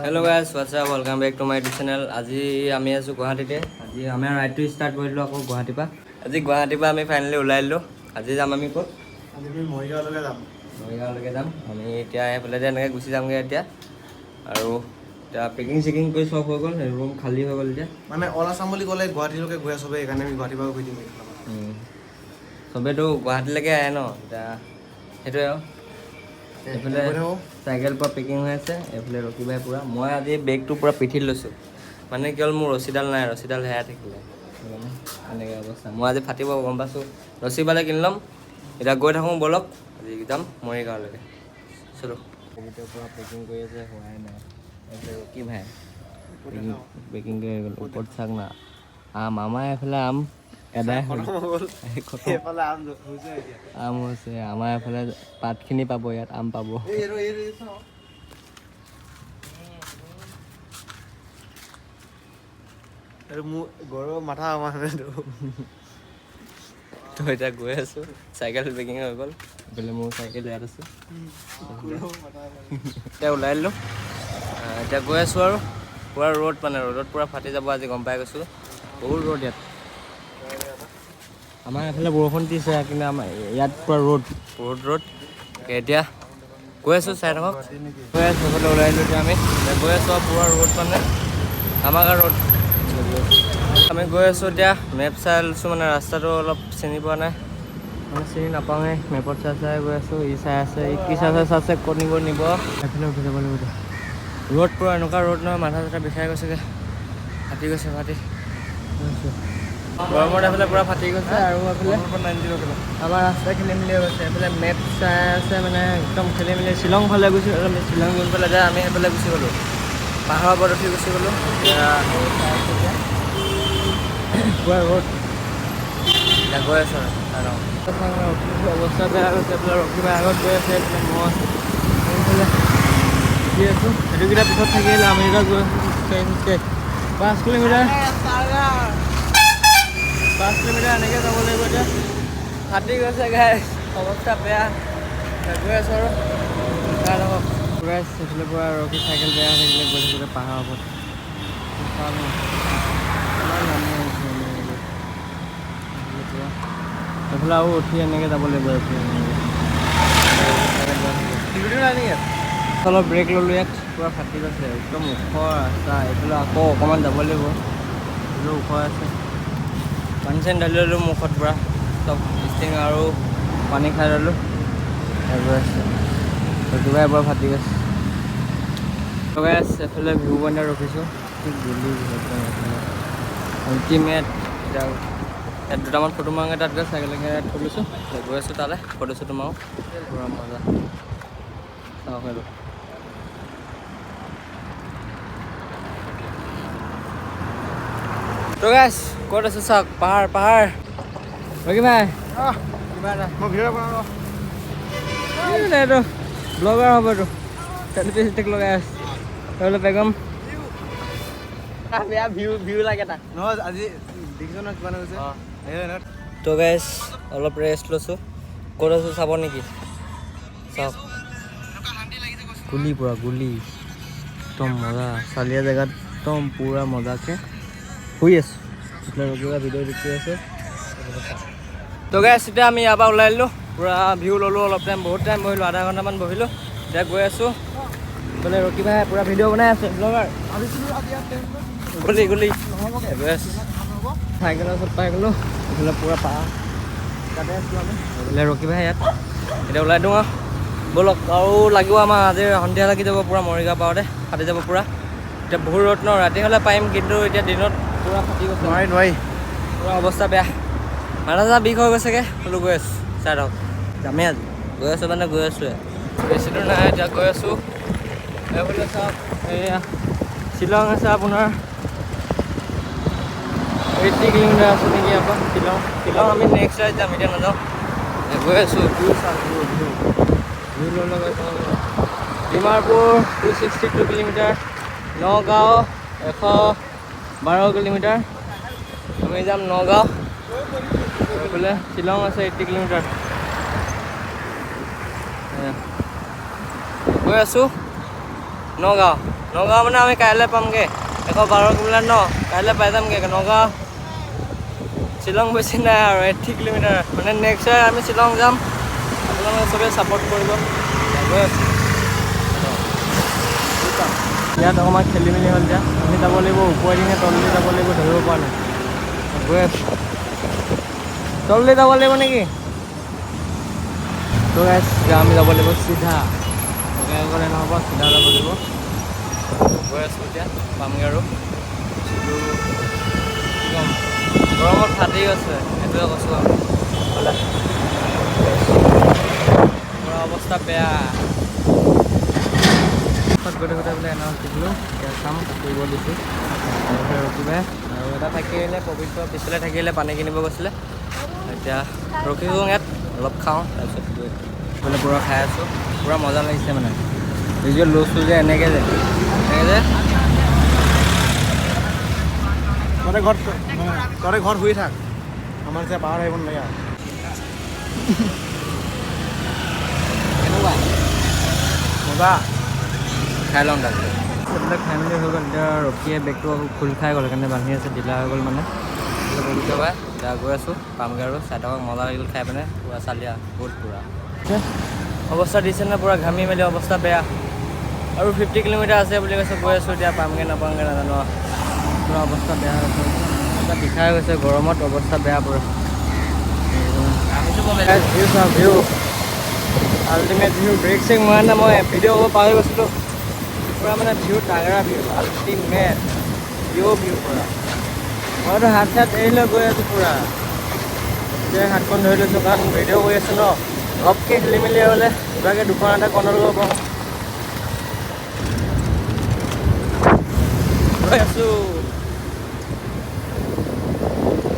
Hello guys, what's up? Welcome back to my YouTube channel. আজি আমি আছোঁ গুৱাহাটীতে। আজি আমাৰ ৰাইডটো ষ্টাৰ্ট কৰিলোঁ আকৌ গুৱাহাটীৰ পৰা। আজি গুৱাহাটীৰ পৰা আমি ফাইনেলি ওলাই দিলোঁ। আজি যাম আমি ক'ত? আজি আমি মৰিগাঁৱলৈকে যাম। মৰিগাঁৱলৈকে যাম আমি। এতিয়া সেইফালে যে এনেকৈ গুচি যামগৈ এতিয়া। আৰু এতিয়া পেকিং চেকিং কৰি চব হৈ গ'ল, ৰুম খালী হৈ গ'ল এতিয়া। মানে অল আছাম বুলি ক'লে গুৱাহাটীলৈকে গৈ আছোঁ, সেইকাৰণে আমি গুৱাহাটীৰ পৰা গৈ দিম এইফালৰ পৰা। চবেইতো গুৱাহাটীলৈকে আহে ন এতিয়া, সেইটোৱে আৰু। এইফালে গৈ থাকোঁ। চাইকেল পূৰা পেকিং হৈ আছে। এইফালে ৰকিবাই পূৰা, মই আজি বেগটো পূৰা পিঠিত লৈছোঁ। মানে কি হ'ল, মোৰ ৰছীডাল নাই, ৰছীডাল হেৰাই থাকিলে, সেইকাৰণে এনেকৈ অৱস্থা। মই আজি ফাটিব গম পাইছোঁ, ৰছী পালে কিনি ল'ম। এতিয়া গৈ থাকোঁ ব'লক। আজি যাম মৰিগাঁৱলৈকে, চলো। এতিয়া পূৰা পেকিং কৰি আছে, হোৱাই নাই। এইফালে ৰকি ভাই পেকিং কৰি গ'ল। ওপৰত চাওক না, আম। আমাৰ এইফালে আম এদাই হ'ল, খতম। এইফালে আম হৈছে এতিয়া। আম হৈছে আমাৰ এইফালে, পাতখিনি পাব, ইয়াত আম পাব। এই এইটো এইটো এইটো চাওঁ। এইটো মোৰ গৌৰৱ মাথা আমাৰ এইটো। তো এতিয়া গৈ আছোঁ, চাইকেল পেকিং হৈ গ'ল। এইফালে মোৰ চাইকেল ইয়াত আছে। এতিয়া ওলাই দিলোঁ, এতিয়া গৈ আছোঁ আৰু পূৰা ৰ'দ, মানে ৰ'দত পূৰা ফাটি যাব আজি, গম পাই গৈছোঁ। বহুত ৰ'দ ইয়াত। আমাৰ এইফালে বৰষুণ দিছে, কিন্তু আমাৰ ইয়াত পূৰা ৰ'দ, বহুত ৰ'দ। এতিয়া গৈ আছোঁ, চাই থাকক। গৈ আছোঁ, এইফালে ওলাই দিলোঁ। এতিয়া আমি এতিয়া গৈ আছোঁ আৰু পূৰা ৰ'দ, মানে আমাক আৰু ৰ'দ। আমি গৈ আছোঁ এতিয়া, মেপ চাই লৈছোঁ, মানে ৰাস্তাটো অলপ চিনি পোৱা নাই, মানে চিনি নাপাওঁৱে, মেপত চাই চাই গৈ আছোঁ। ই চাই আছে, ই কি চাই চাই চাইছে, ক'ত নিব নিব। এইফালে উঠি যাব লাগিব এতিয়া। ৰ'দ পূৰা, এনেকুৱা ৰ'দ নহয়, মাথা চাথা বিষাই গৈছেগৈ, ফাটি গৈছে, ফাটি গৈছে গৰমত। এইফালে পূৰা ফাটি গৈছে আৰু এইফালে আমাৰ ৰাস্তা খেলি মেলি হৈ গৈছে। এইফালে মেপ চাই আছে, মানে একদম খেলি মেলি। শ্বিলং ফালে গুচি, শ্বিলং যোনফালে যায়, আমি সেইফালে গুচি গ'লোঁ, পাহাৰৰ ওপৰত উঠি গুচি গ'লোঁ। এতিয়া আকৌ চাই আছোঁ, এতিয়া পূৰা ৰ'দ। এতিয়া গৈ আছোঁ আৰু উঠিছোঁ, অৱস্থা বেয়া গৈছে। এইফালে ৰকিবাই আগত গৈ আছে, এইফালে মই এইফালে উঠি আছোঁ। সেইটোকেইটা পিছত থাকিলে, আমি এতিয়া গৈ আছোঁ খোজকাঢ়ি খোজকাঢ়ি 5 কিলোমিটাৰ, 5 কিলোমিটাৰ এনেকৈ যাব লাগিব। এতিয়া ফাটি গৈছে গাইছ, অৱস্থা বেয়া। এতিয়া গৈ আছোঁ আৰু চাই থাকক গাইছ। সেইফালে পূৰা ৰকি চাইকেল বেয়া হৈ থাকিলে, গৈ থাকোঁতে পাহাৰৰ ওপৰত ইমান নামি আহিছোঁ এনেকৈ। এইফালে পূৰা এইফালে আৰু উঠি এনেকৈ যাব লাগিব, এইফালে এনেকৈ। চাইকেল বেয়া হৈ গৈছে। টিভিটো নাই নেকি ইয়াত? অলপ ব্ৰেক ল'লোঁ ইয়াত, পূৰা ফাটি গৈছে, একদম ওখ ৰাস্তা। এইফালে আকৌ অকণমান যাব লাগিব, এইফালে ওখ আছে। পানী চানী ঢালি ল'লোঁ মুখত পূৰা, চব ষ্টিং আৰু পানী খাই ল'লোঁ। গৈ আছে, কিবা এবাৰ ফাটি গৈছে। লগাই আছে। এইফালে ভিউ পইণ্টত ৰখিছোঁ, কি গলি একদম এইফালে আল্টিমেট। এতিয়া ইয়াত দুটামান ফটো মাৰোঁগৈ, তাত গৈ চাইকেল থৈ লৈছোঁ, এতিয়া গৈ আছোঁ তালৈ, ফটো চটো মাৰোঁ, পূৰা মজা। চাওক আৰু। তো গাইছ, ক'ত আছোঁ চাওক, পাহাৰ পাহাৰ। ৰকি ভাই, কিবা এটা মই ভিডিঅ' বনাওঁ। এই নাই, এইটো ব্লগাৰ হ'ব, এইটো চেল্ফি ষ্টিক লগাই আছে। এইফালে বেগম, বেয়া ভিউ ভিউ লাগে তাক। নহয়, আজি দেখিছ নহয় কিমান হৈছে। এই এনেকুৱা। তো গাইছ, অলপ ৰেষ্ট লৈছোঁ। ক'ত আছোঁ চাব নেকি? চাওক, গুলি, পূৰা গুলি, একদম মজা। চালিয়া জেগাত একদম পূৰা মজাকৈ শুই আছোঁ। এইফালে ৰকিবা ভিডিঅ' এডিট কৰি আছে। তো গাইছ, এতিয়া আমি ইয়াৰ পৰা ওলাই দিলোঁ। পূৰা ভিউ ল'লোঁ অলপ টাইম, বহুত টাইম বহিলোঁ, আধা ঘণ্টামান বহিলোঁ। এতিয়া গৈ আছোঁ। বোলে ৰকিবা পূৰা ভিডিঅ' বনাই আছে, ব্লগাৰ। ভাবিছিলোঁ আজি ইয়াত গুলি গুলি। নহ'বগৈ। গৈ আছোঁ, চাইকেলৰ ওচৰত পাই গ'লোঁ। এইফালে পূৰা পাহাৰ, তাতে আছিলোঁ আমি। এইফালে ৰকিবা ইয়াত। এতিয়া ওলাই দিওঁ আৰু ব'লক। আৰু লাগিব আমাৰ আজি সন্ধিয়া লাগি যাব পূৰা, মৰিগাঁও পাওঁতে ফাটি যাব পূৰা। এতিয়া বহুত ৰ'দ ন, ৰাতি হ'লে পাৰিম, কিন্তু এতিয়া দিনত পূৰা ফাটি গৈছে। নোৱাৰি নোৱাৰি। পূৰা অৱস্থা বেয়া, মাথা চাথা বিষ হৈ গৈছেগৈ। বোলো গৈ আছোঁ, চাই থাকক। যামেই আজি, গৈ আছোঁ মানে গৈ আছোঁৱে, বেছি দূৰ নাই। এতিয়া গৈ আছোঁ। এইফালে চাওক, এয়া শ্বিলং আছে, আপোনাৰ 80 কিলোমিটাৰ আছে নেকি ইয়াৰ পৰা শ্বিলং। শ্বিলং আমি নেক্সট ৰাইড যাম, এতিয়া নাযাওঁ। এতিয়া গৈ আছোঁ। ভিউ চাওক, ভিউ ভিউ ভিউ লৈ গৈ চাওক। Dimapur 262 kilometre, Nagaon 112 kilometre. আমি যাম নগাঁও। এইফালে শ্বিলং আছে 80 কিলোমিটাৰ। এয়া। গৈ আছোঁ। নগাঁও। নগাঁও মানে আমি কাইলৈ পামগৈ, 112 কিলোমিটাৰ ন, কাইলৈ পাই যামগৈ নগাঁও। শ্বিলং বেছি নাই আৰু, 80 কিলোমিটাৰ। মানে নেক্সট ইয়াৰ আমি শ্বিলং যাম। আপোনালোকে চবেই ছাপৰ্ট কৰিব। গৈ আছোঁ। ইয়াত অকণমান খেলি মেলি হ'ল। এতিয়া আমি যাব লাগিব ওপৰেদি নে তলেদি যাব লাগিব ধৰিব পৰা নাই। গৈ আছোঁ। তলদি যাব লাগিব নেকি? তো গাইছ, আমি যাব লাগিব চিধা। গ'লে নহ'ব, চিধা যাব লাগিব। গৈ আছোঁ, এতিয়া পামগৈ। আৰু কি ক'ম, গৰমত ফাটি গৈছে, সেইটোৱে কৈছোঁ। আৰু বোলে পূৰা অৱস্থা বেয়া। গৈ থাকোঁতে বোলে এনাউন্স দিছিলোঁ। এতিয়া চাম, কৰিব দিছোঁ ৰখিবাই। আৰু এটা থাকিলে, পবিত্ৰ পিছফালে থাকিলে, পানী কিনিব গৈছিলে। এতিয়া ৰখি থাকোঁ ইয়াত, অলপ খাওঁ, তাৰপিছত গৈ বোলে পূৰা খাই আছোঁ। পূৰা মজা লাগিছে। মানে এই যে লৈছোঁ যে, এনেকৈ যে। তহঁতে ঘৰত শুই থাক, আমাৰ যে পাহাৰ আহিব নালাগে আৰু। কেনেকুৱা? মজা। খাই লওঁ। তাৰপিছত এইবিলাক খাই মেলি হৈ গ'ল। এতিয়া ৰখিয়ে বেগটো আকৌ খোল খাই গ'ল, সেইকাৰণে বান্ধি আছে, ঢিলা হৈ গ'ল। মানে পবিত্ৰ পাই এতিয়া গৈ আছোঁ, পামগৈ আৰু। চাই থাকক, মজা লাগিল খাই পিনে। পূৰা চালিয়া বহুত, পূৰা অৱস্থা দিছে নে, পূৰা ঘামি মেলি অৱস্থা বেয়া। আৰু 50 কিলোমিটাৰ আছে বুলি কৈছে। গৈ আছোঁ এতিয়া, পামগৈ নাপামগৈ নাজানো আৰু। পূৰা অৱস্থা বেয়া হৈ গৈছে, এটা বিষাই গৈছে গৰমত, অৱস্থা বেয়া পূৰা। ভিউ চাওঁ, view, ultimate view. Break check মৰা নাই, মই ভিডিঅ' কৰিব পাহৰি গৈছিলোঁ। পূৰা মানে ভিউ, তাগৰা ভিউ, আল্টিমেট ভিউ, ভিউ পূৰা। মইতো হাত চাত এৰি লৈ গৈ আছোঁ পূৰা। এতিয়া হাতখন ধৰি লৈছোঁ, কাৰণ ভিডিঅ' কৰি আছোঁ ন। ঘপকৈ খেলি মেলি হ'লে কিবাকৈ দুখন এটা কণ্ট্ৰল কৰিব পাৰোঁ। গৈ আছোঁ।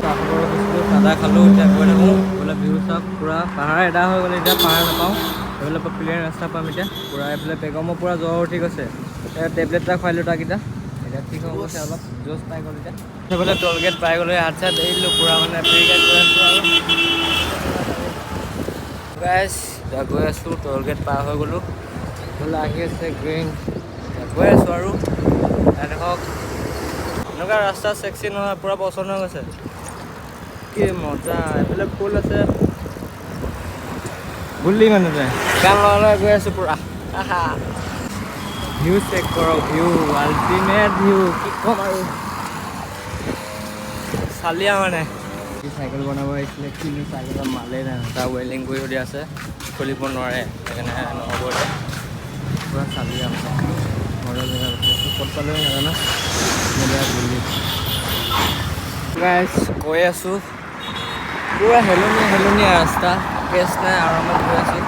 চাহ খাব ৰখিছিলোঁ, চাহ তাহ খালোঁ। এতিয়া গৈ থাকোঁ। বোলে ভিউ চাওক, পূৰা পাহাৰ এদা হৈ গ'লে এতিয়া পাহাৰ নাপাওঁ। এইফালে পৰা প্লেইন ৰাস্তা পাম এতিয়া পূৰা। এইফালে বেগমৰ পূৰা জ্বৰ উঠি গৈছে। টেবলেট এটা খুৱাই দিলোঁ তাক এতিয়া। এতিয়া ঠিক হৈ গৈছে, অলপ জোচ পাই গ'ল এতিয়া। সেইফালে টোল গেট পাই গ'লোঁ। হাত চাত এৰি দিলোঁ পূৰা, মানে ফ্ৰীকৈ গৈ আছোঁ। আৰু গাইছ, এতিয়া গৈ আছোঁ, টোল গেট পাৰ হৈ গ'লোঁ। এইফালে আহি আছে গ্ৰীণ। এতিয়া গৈ আছোঁ আৰু দেখক, এনেকুৱা ৰাস্তা চেক্সি নহয়, পূৰা পচন্দ হৈ গৈছে। কি মজা! এইফালে ফুল আছে গুলি। মানে গান লগাই লগাই গৈ আছোঁ পূৰা। ভিউ চেক কৰক, ভিউ, আল্টিমেট ভিউ, কি ক'ম আৰু, চালিয়া। মানে কি চাইকেল বনাব আহিছিলে, কিনো চাইকেলৰ মালেই নাই। তাৰ ৱেল্ডিং কৰি থৈ দিয়া আছে, খুলিব নোৱাৰে, সেইকাৰণে নহ'ব। এতিয়া পূৰা চালিয়া, মানে মজা জেগা ৰখি আছোঁ। ক'ত পালোহি নাজানো। গুলি গাইছ, গৈ আছোঁ। পূৰা হেলনীয়া হেলনীয়া ৰাস্তা, কেচ নাই, আৰামত গৈ আছোঁ।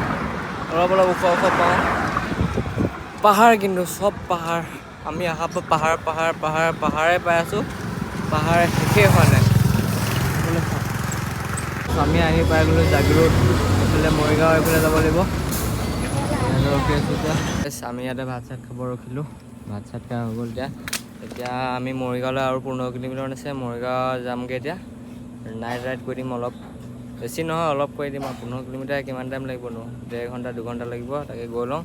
অলপ অলপ ওখ ওখ পাওঁ, পাহাৰ, কিন্তু চব পাহাৰ। আমি অহাৰ পৰা পাহাৰ, পাহাৰ, পাহাৰ, পাহাৰে পাই আছোঁ, পাহাৰ শেষেই হোৱা নাই। এইফালে চাওক। আমি আহি পাই গ'লোঁ জাগিৰোড। এইফালে মৰিগাঁও, এইফালে যাব লাগিব। ইয়াতে ৰখি আছোঁ এতিয়া। আমি ইয়াতে ভাত চাত খাব ৰখিলোঁ। ভাত চাত খাই হৈ গ'ল এতিয়া। এতিয়া আমি মৰিগাঁৱলৈ আৰু 15 কিলোমিটাৰ আছে, মৰিগাঁও যামগৈ। এতিয়া নাইট ৰাইড কৰি দিম অলপ, বেছি নহয়, অলপ কৰি দিম আৰু। 15 কিলোমিটাৰ কিমান টাইম লাগিবনো? 1.5 ঘণ্টা, 2 ঘণ্টা লাগিব। তাকে গৈ লওঁ,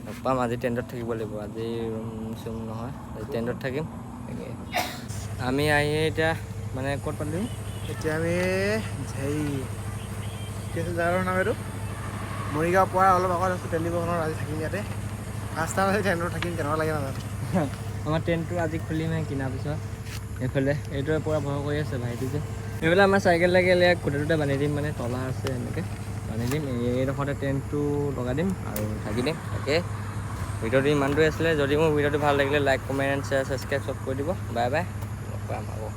লগ পাম। আজি টেণ্টত থাকিব লাগিব, আজি ৰুম চুম নহয়, আজি টেণ্টত থাকিম। তাকে আমি আহি এতিয়া মানে ক'ত পালোঁ? এতিয়া আমি হেৰি, কি আছিল জেগাটোৰ নাম এইটো, মৰিগাঁও পোৱাৰ অলপ আগত আছোঁ। তেল ডিপুখনত আজি থাকিম ইয়াতে। ফাৰ্ষ্ট টাইম আজি টেণ্টত থাকিম, কেনেকুৱা লাগে নাজানো। আমাৰ টেণ্টটো আজি খুলিমহে কিনাৰ পিছত। এইফালে এইটোৱে পূৰা ভয় কৰি আছে ভাইটি যে। এইফালে আমাৰ চাইকেল লাগিলে ইয়াক খুঁটাটোতে বান্ধি দিম, মানে তলা আছে, এনেকৈ বান্ধি দিম। এইডোখৰতে টেণ্টটো লগাই দিম আৰু থাকি দিম। তাকে ভিডিঅ'টো ইমানটোৱে আছিলে। যদি মোৰ ভিডিঅ'টো ভাল লাগিলে, লাইক, কমেণ্ট, শ্বেয়াৰ, ছাবস্ক্ৰাইব চব কৰি দিব। বাই বাই, লগ পাম আকৌ।